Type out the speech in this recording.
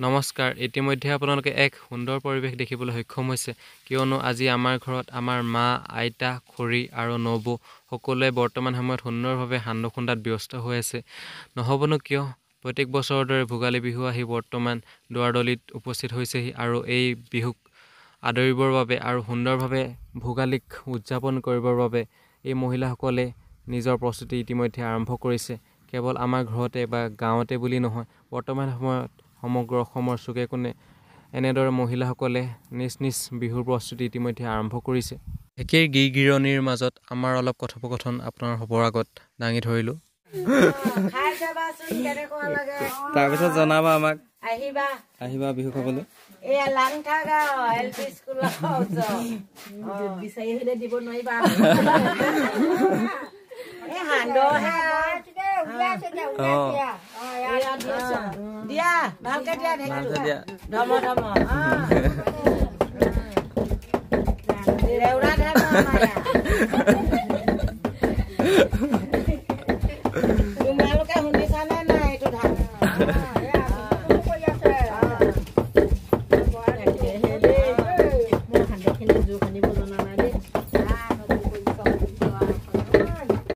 নমস্কাৰ। ইতিমধ্যে আপোনালোকে এক সুন্দৰ পৰিৱেশ দেখিবলৈ সক্ষম হৈছে, কিয়নো আজি আমাৰ ঘৰত আমাৰ মা, আইতা, খুৰী আৰু নবৌ সকলোৱে বৰ্তমান সময়ত সুন্দৰভাৱে সান্দহ খুন্দাত ব্যস্ত হৈ আছে। নহ'বনো কিয়, প্ৰত্যেক বছৰৰ দৰে ভোগালী বিহু আহি বৰ্তমান দুৱাৰদলিত উপস্থিত হৈছেহি আৰু এই বিহুক আদৰিবৰ বাবে আৰু সুন্দৰভাৱে ভোগালীক উদযাপন কৰিবৰ বাবে এই মহিলাসকলে নিজৰ প্ৰস্তুতি ইতিমধ্যে আৰম্ভ কৰিছে। কেৱল আমাৰ ঘৰতে বা গাঁৱতে বুলি নহয়, বৰ্তমান সময়ত সমগ্ৰ অসমৰ চুকে কোণে এনেদৰে মহিলাসকলে নিজ নিজ বিহুৰ প্ৰস্তুতি ইতিমধ্যে আৰম্ভ কৰিছে। ঢেঁকীৰ গিৰগিৰণিৰ মাজত আমাৰ অলপ কথোপকথন আপোনাৰ হ'বৰ আগত দাঙি ধৰিলোঁ। খাই চাবাচোন কেনেকুৱা লাগে। তাৰপিছত জনাবা আমাক। আহিবা, আহিবা বিহু খাবলৈ। এয়া লাংথা গাঁও এল পি স্কুলৰ ওচৰত। বিচাৰি আহিলে দিব নোৱাৰিবা। এই সান্দহে দিয়া, ভালকে দিয়া, ভালকে দিয়া। ধম ধম ৰেউৰা ধেম আমাৰ।